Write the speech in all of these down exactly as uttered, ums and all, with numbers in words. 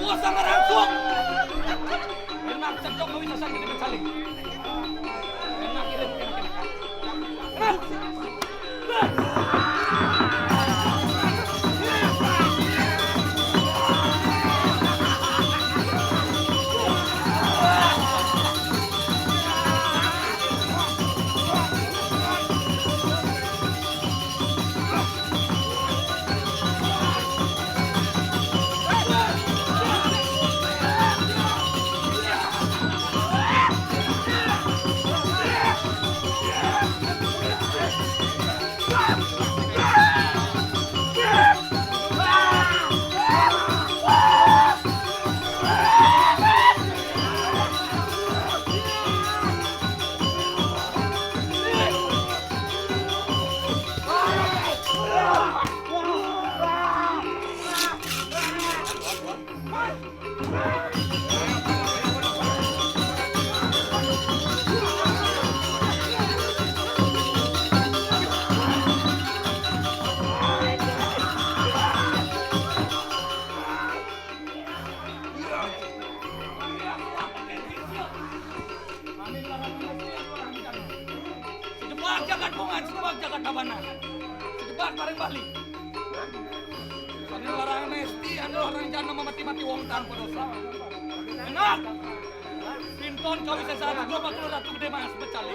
Kuasa merangsung. Enak cocok kau bisa sakit dengan saling. Enak ini bukan enak. Sejebak jagat Bungan, sejebak jagat Tabanan. Sejebak bareng Bali. Anu orang mesti, anu orang jana mamati-mati wong tanpa dosa. Enak. Pinton kau bisa satu, gua bakal Ratu Gede Mas, becali.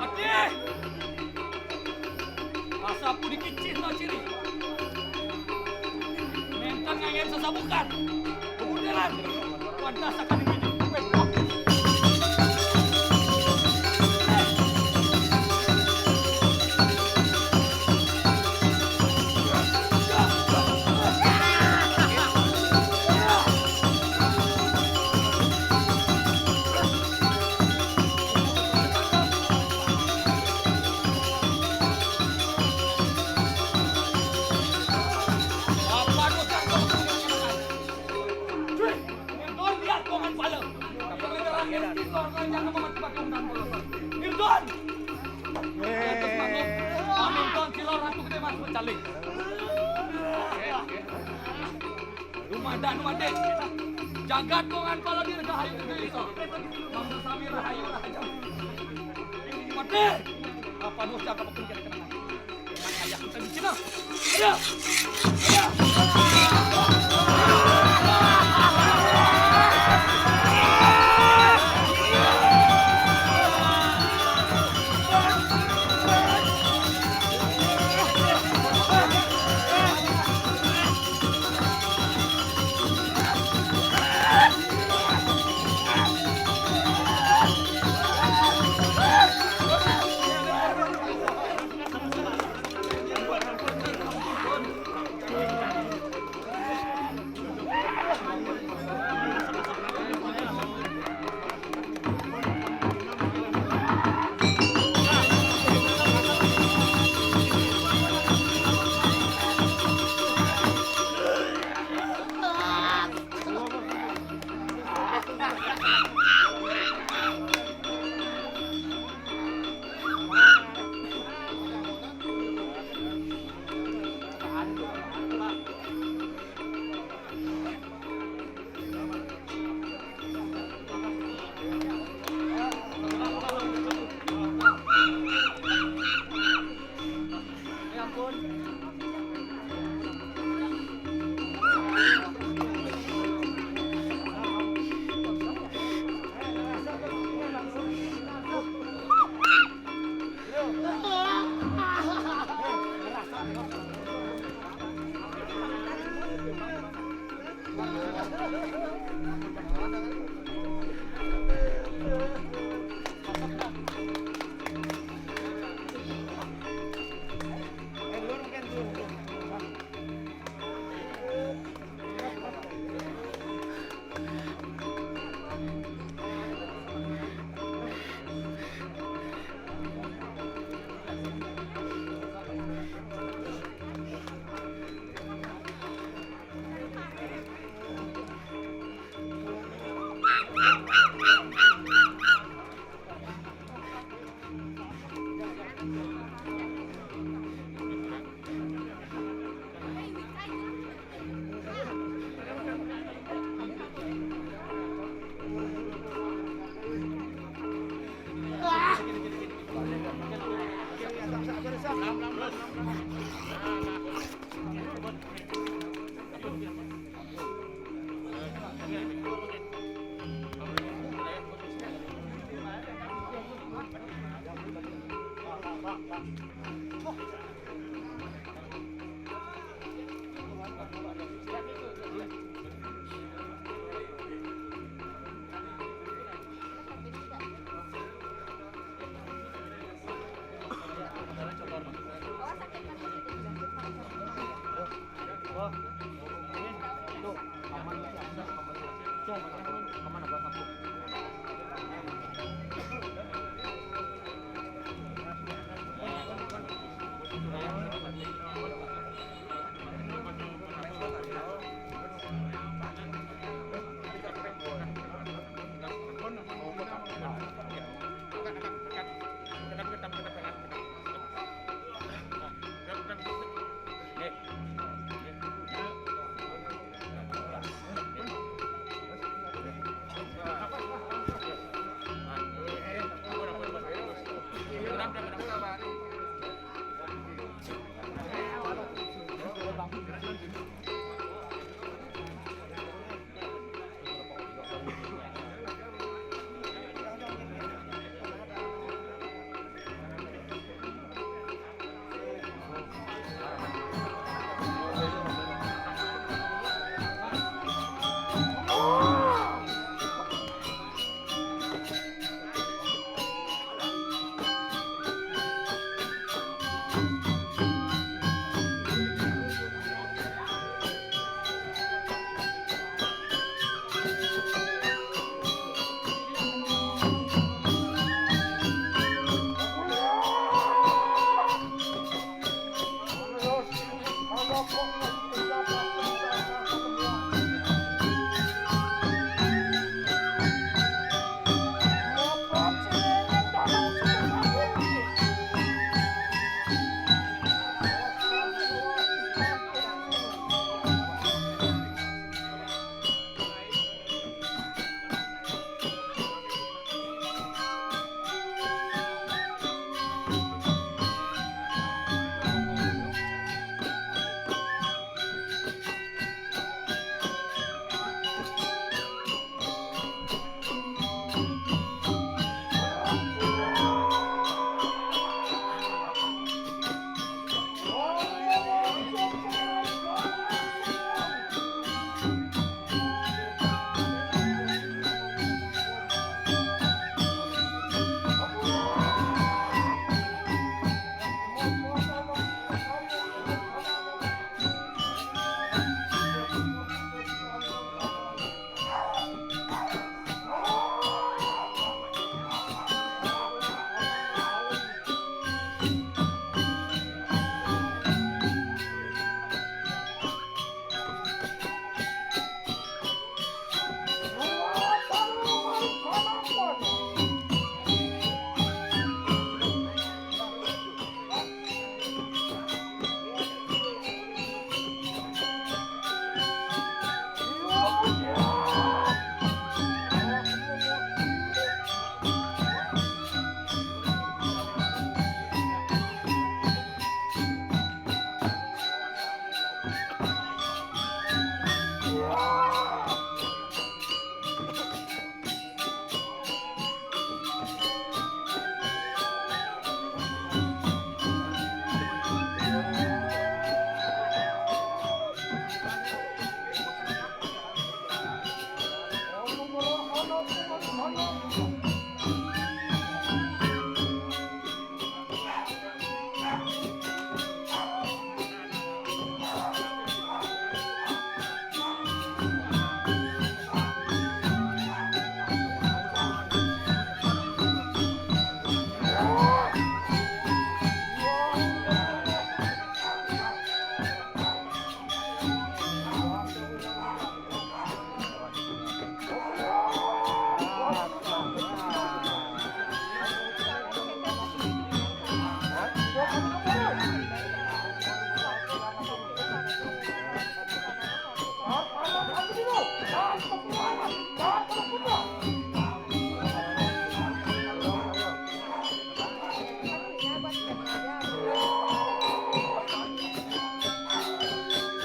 Ati! Asa pun dikicih no ciri. Mentang ngayén sasabukan. Kemudian, pantas akan dikicih. Mirdon! Mirdon, cilor Ratu Gede Mas, becalik. Lumada, lumada. Jagat kongan pala dirgahayu gede iso. Mangga sami rahayu rahayu. Mati. Apa dosa kamu kerjakan? Ayah kita di sini. Ayo. Ayo.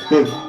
Tim.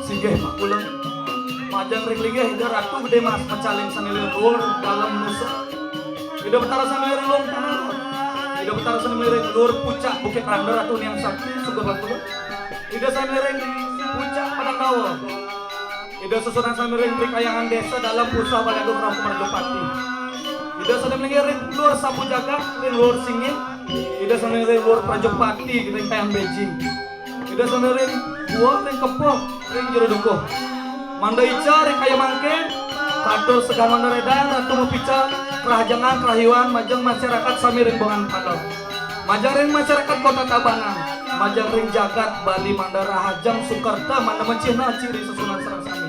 Singgih Pak Kulon. Majeng ring linggih Ida Ratu Gedé Mas Macaling sané luhur dalem nusa. Ida Betara sané luhur Purwa. Ida Betara sané luhur Pucak Bukit Rangda Ratu Niang Sakti Sugih Bakula. Ida sané ring Pucak Padang Dawa. Ida sesuunan sané ring Tri Kahyangan Désa Dalem Puseh Balé Agung Ratu Prajapati. Ida sané luhur ring Luhur Sapu Jagat ring Luhur Singit. Ida sané luhur Prajapati ring Kayangan Bejing. Ida sané ring Gua ring Kepuh ring Jero Dukuh. Mangda ica ring Kaya Mangké, katur segan mangda rédang Ratu mapica karahajengan karahayuan majeng masyarakat sami ring Bongan Padang. Majeng ring masyarakat Kota Tabanan, majeng ring jagat Bali mangda rahajeng sukerta mangda mancihna ciri sesuunan sareng sami.